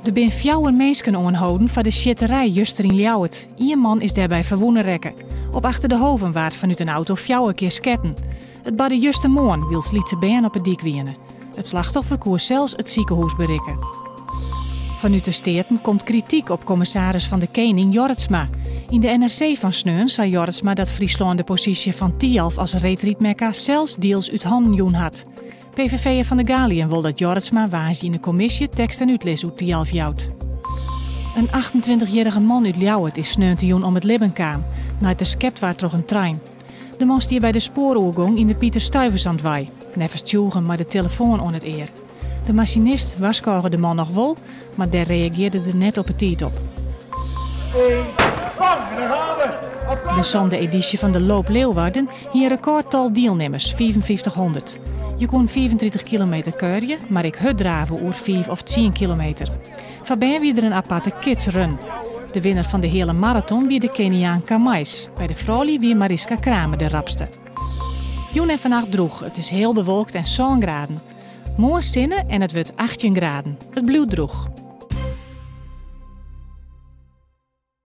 Der binne fjouwer minsken oanholden foar de sjitterij juster yn Ljouwert. Ien man is dêrby ferwûne rekke. Op Achter de Hoven waard fanút in auto fjouwer kear sketten. It barde justermoarn, wylst lytse bern op 'e dyk wiene. It slachtoffer koe sels it sikehûs berikke. Fanút de Steaten komt krityk op kommissaris fan de Kening Jorritsma. Yn de NRC fan sneon sei Jorritsma dat Fryslân de posysje fan Thialf as reedrydmekka sels diels út hannen jûn hat. PVV'er Van der Galiën wol dat Jorritsma woansdei yn de kommisje tekst en útlis oer Thialf jout. In 28-jierrige man út Ljouwert is sneontejûn om it libben kaam, nei't er skept waard troch in trein. De man stie by de spoaroergong yn de Pieter Stuyvesantwei, neffens tsjûgen mei de telefoan oan it ear. De masinist warskôge de man noch wol, mar dêr reagearde er net op 'e tiid op. De sânde edysje fan de Loop Leeuwarden hie in rekôrtal dielnimmers, 5500. Je koene 35 kilometer kuierje, mar ek hurddrave oer fiif of tsien kilometer. Foar bern wie der in aparte kidsrun. De winner fan de heale maraton wie de Keniaan Kamais. By de froulju wie Mariska Kramer de rapste. Jûn en fannacht drûch, it is heal bewolkt en sân graden. Moarn sinne en it wurdt 18 graden. It bliuwt drûch.